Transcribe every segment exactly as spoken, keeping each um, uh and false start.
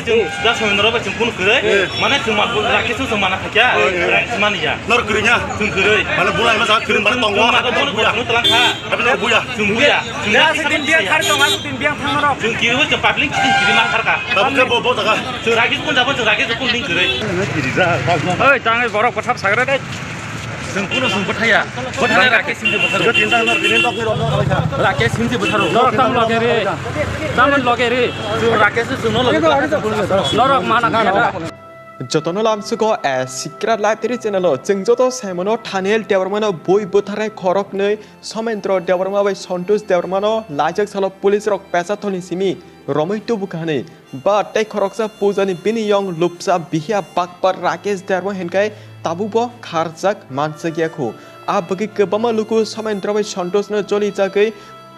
Chwng da Somendro bai chwng kunu kwrwi. Eh. Mane chwng ma Rakesh chwng mana khaikya. Eh, eh. Rang mani ya. Nor kwrwi nya. Chwng kwrwi. Mane bulai ma sa kwrwi mane tongo. Chwng ma bono buya. Buya. Abi nor buya. Chwng buya. Chwng ya se din biya khar tonga, din biya thang noro. Chwng kiri chwng public chwng kiri ma kharka. Tabuk khe bo, bo jaga. Chwng Rakesh kun jabo chwng Rakesh kun din kwrwi. Oi, tangai borok kothap sagra dai. Chwng kuno chwng bwthaya. Bwthana Rakesh Singh bwtharo. Rakesh Singh bwtharo. Norok tam loge re. Tam loge re. Rakesh Singh no loge. Norok mana khaya. Jotono lamsugo a Sikra Library channel o chwng joto saimano Thaniel Debbarmano bui bwtharnai khoroknwi Somendro Debbarma bai Santosh Debbarmano laijak salo police rok pecha thoni simi romwi tubu kha hwnwi. Ba tei khoroksa pujani bini yong lupsa bihia bakpar Rakesh Debbarma hinkai tabukbo kharjak mansakya khu. A bagwi kwbangma luku Somendro bai Santoshno choli jagwi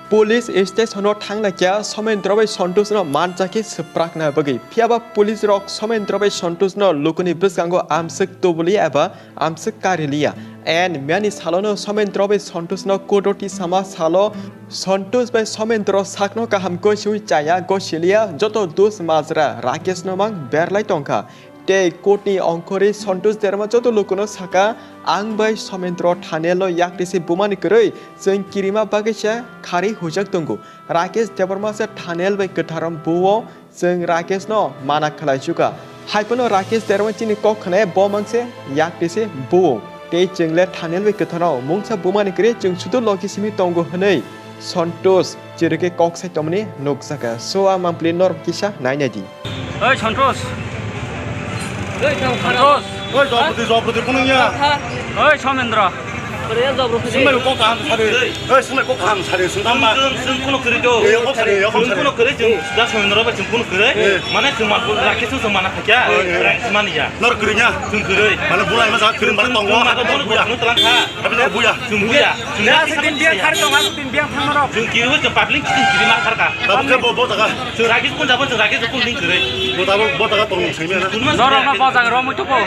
police station o thangna kya Somendro bai Santoshno manjakhe swprakna bagwi. Phiyaba police rok Somendro bai Santoshno lukuni bwskango amswk tubuli eba amswk kariliya. And miyani salono Somendro bai Santoshno kudoti sama salo Santosh bai Somendro sakno kaham gosiwi chaya gosiliya joto dus majra Rakeshno mang berlai tongkha. Tei kotni ongkhorwi Santosh Debbarma joto lukuno saka, "Ang bai Somendro Thanielno yaktwise bumani kwrwi chwng kirima bagwisa khari hujak tongo. Rakesh Debbarma se Thaniel bai kwtharom buo." Chwng Rakeshno mana khlai chukha. Hai phano Rakesh Debbarma chini kok khwnai bo mangse yaktwise buo. Tei chwng le Thaniel bai kwthano mungsa bumani kwrwi chwng sudu logi simi tongo hwnwi Santosh chirikhe kok sai tongmani nukjakha. So a mangpili norok kisa nainai di. Oi Santosh. Oi Santosh. Oi Jopruti, Jopruti, kunung ya. Oi Somendro. Swngmai kok kaham sari. Oi, swngmai kok kaham sari, swngthang ma. Chwng, chwng kuno kwrwi do. Ei, kok sari, ei, kok sari. Chwng kuno kwrwi, chwng da Somendro bai chwng kuno kwrwi. Eh. Mane chwng ma, Rakesh chwng mana khaikya. Eh, eh. Rang mani ya. Nor kwrwi nya. Chwng kwrwi. Mane bulai ma sa kwrwi, mane tongo. Chwng ma bono buya. Chwng twlang kha. Abi nor buya. Chwng buya. Chwng ya se din biya khar tonga, din biya thang noro. Chwng kiri chwng public chwng kiri ma kharka. Tabuk khe bo, bo jaga. Chwng Rakesh kun jabo, chwng Rakesh kun din kwrwi. Bo tabuk bo jaga tong simi na. Norok no bo jaga romwi tuko.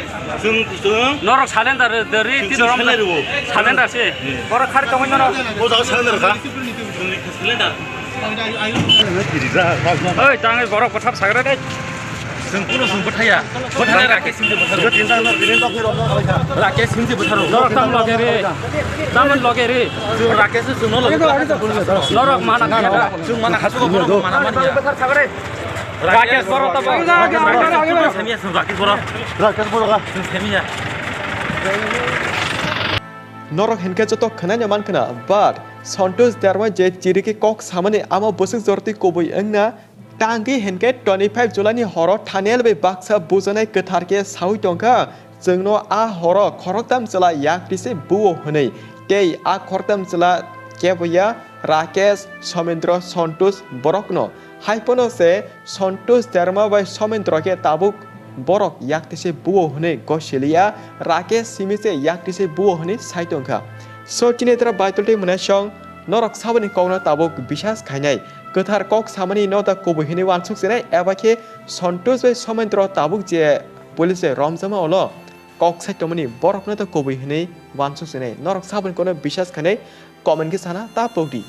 Chwng, chwng. Norok surrender de, de, chwng, ti chwng dorom surrender rwo. Surrender se. Hmm. Borok khari tongwi norok. Bo jaga surrender kha. Chwng surrender. Oi, tangwi borok kothap sagra de. Chwng kuno chwng bwthaya. Bwthana Rakesh Singh bwtharo. Rakesh Singh bwtharo. Norok tam loge re. Tam loge re. Rakesh chwng no loge. Norok mana khaya. Chwng mana hasu ko borok mana mani ya. Rakesh Boro tabo. Rakesh Boro. Rakesh Boro. Rakesh Boro ka. Norok hinkhe joto khwnani mankha, but Santosh Debbarma je chirikhe kok samani amo bwswk jorti kubui wngna tangwi hinkhe twenty five July ni horo Thaniel bai baksa bujanai kwthar khe sawi tongkha. Chwngno a horo khoroktham chwla yaktise buo hwnwi, tei a khoroktham chwla keboya Rakesh, Somendro, Santosh borokno. Hai phano se Santosh Debbarma bai Somendro khe tabuk borok yaktise buo hwnwi gosiliya, Rakesh simi se yaktise buo hwnwi sai tongkha. So chini tara Baitoltwi mwnasong norok saboni kokno tabuk bisas khainai, kwthar kok samani no da kubui hwnwi uansuk sinai eba khe Santosh bai Somendro tabuk je police romjama ulo kok sai tongmani borokno da kubui hwnwi uansuk sinai. Norok saboni kokno bisas khainai comment khe sana ta pokdi.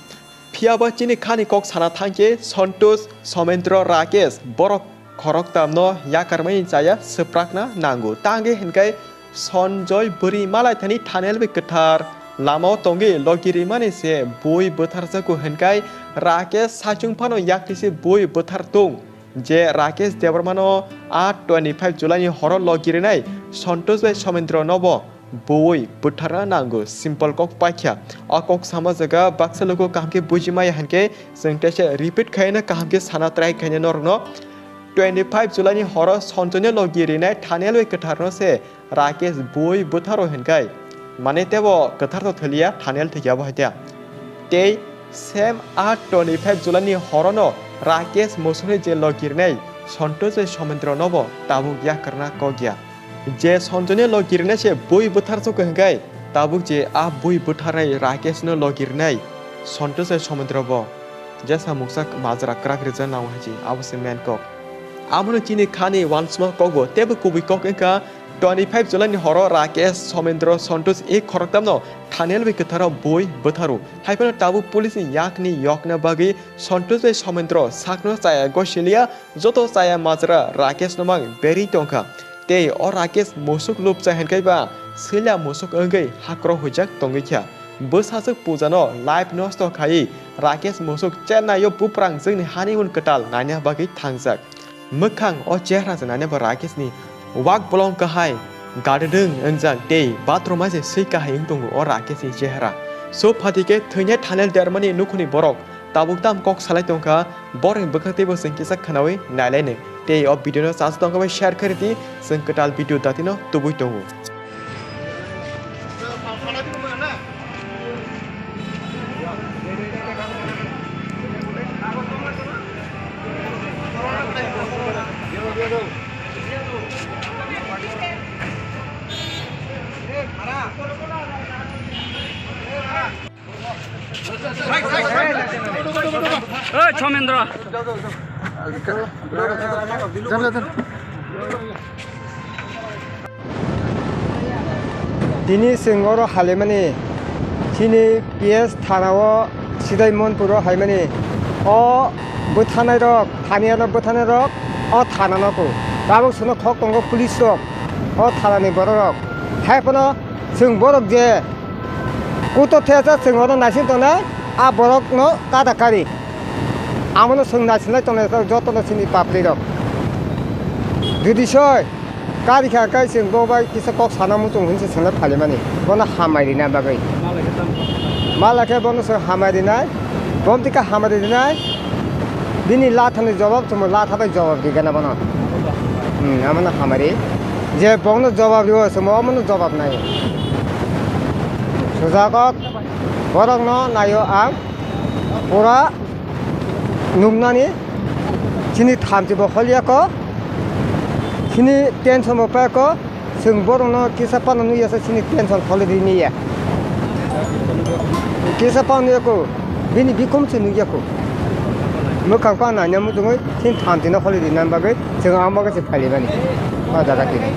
Phiyaba chini khani kok sana thangkhe Santosh, Somendro, Rakesh borok khoroktamno yakarmani chaya swprakna nango. Tangwi hinkai Sanjoy bwrwi malai thani Thaniel bai kwthar lamao tongwi logi rimani se bui bwtharjago hinkai Rakesh saichung phano yaktise bui bwthar tung. Je Rakesh Debbarmano a twenty five July ni horo logi rinai Santosh bai Somendro nobo buwi bwtharna nango, simple kok paikha. O kok sama jaga baksa luku kaham khe buji maya hinkhe chwng teisa repeat khaina kaham khe sana try khaina norokno. Twenty five July ni horo Sanjoyno logi rinai Thaniel bai kwtharno se Rakesh bui bwtharo hinkai, mane tebo kwtharto thwliya, Thaniel thwikya bo haitya. Tei same a twenty five July ni horono Rakesh mosongni je logi rinai Santosh bai Somendro nobo tabuk yakarna kokya. Je Sanjoyno logi rinai se bui bwtharjak hinkai, tabuk je a bui bwtharnai Rakeshno logi rinai Santosh bai Somendro bo jesa mungsa majra kwrak rijak nang hai se, abo se main kok. Abono chini khani uansukma kokbo tebo kubui kok wngkha Twenty five July ni horo Rakesh, Somendro, Santosh e khoroktamno thani bai kwtharo bui bwtharu. Haiphano tabuk police ni yakni yokna bagwi Santosh bai Somendro sakno chaya gosiliya, joto chaya majra Rakesh no mang beri tongkha. Tei o Rakesh musuk lupcha hinkhe ba swila musuk wngwi hakro huijak tongwi kha. Bwsajwk pujano life nosto khaiwi Rakesh musuk Chennai o buprang jwngni honeymoon kwtal naina bagwi thangjak. Mwkhang o chehra se naina bo Rakesh ni wak bolong kahai gadedwng wngjak tei bathroom hai se swi kahai wng tongo o Rakesh ni chehra. So phatikhe thwinai thanel dermani nukhuni borok tabuk tam kok salai tongkha, borokni bwkhak teibo chwng kisa khwnawi nailainw. Tei o video no chajak tongkha bai share khairidi, chwng kwtal video datino tubui tongo. Oi, Somendro. Tini chwng oro halaimani, chini P S thana o Sidai Monpur o haimani, o bwthanai rok, thani ano bwthanai rok, o thana no ko. Tabuk sono khok tongo police rok, o thana ni borok rok. Hai phano chwng borok je kuto thesa chwng oro naising tongnai, a borok no kada kari. Amo no chwng naising lai tongnai joto no chini public rok. Jodi soi, Kari kha khe chwng bo bai kisa kok sana muchung hinwi se chwngno phalimani. Bono hamai rina bagwi. Mala khe bono chwng hamai rinai. Bom tika hamai rinai. Bini lathani jawab chwngbo latha bai jawab rigana bono. Hmm, amano hamari. Je bongno jawab riyo chwngbo omono jawab nai. Sujakok borokno naio ang. Pura nuknani chini thamchi bo holiya ko, chini tension bo paya ko, chwng borokno kisa phano nukya se chini tension holi di niya. Kisa phano nukya ko, bini bikom se nukya ko. Mwkhang phano naina muchungwi chini thamchi no holi di nan bagwi chwng ang bagwi se phailibani. O jaga tini.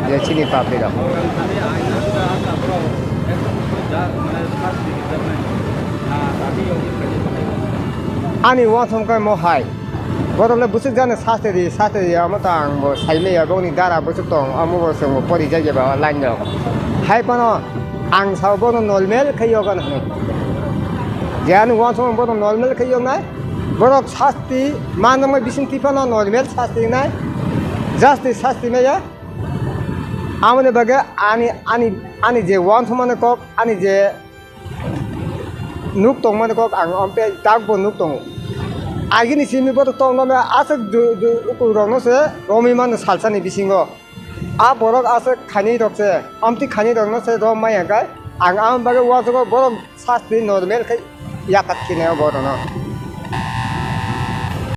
Je chini public rok. Ani uansong khe mo hai. Borok le bwswk jani saste di, saste di, omo ta ang bo sai maya, bongni dara bwswk tong, omo bo chwng bo pori jai ba line rok. Hai phano ang sao bono normal khe yogan hwnwi. Je ani uansong bono normal khe yoknai. Borok sasti manjakma bising twi phano normal sasti nai. Justice sasti maya. Amoni bagwi ani, ani, ani je uansukmani kok, ani je nuk tongmani kok ang omte takbo nuk tongo. Agini simi boto tongmani aswk du-, du-, ukurokno se romwi mano salsani bisingo. A borok aswk khainwi rok se, omtwi khainwi rokno se rom maya khe ang, ang bagwi uansukgo borok sasti normal khe yakat khinai o borokno.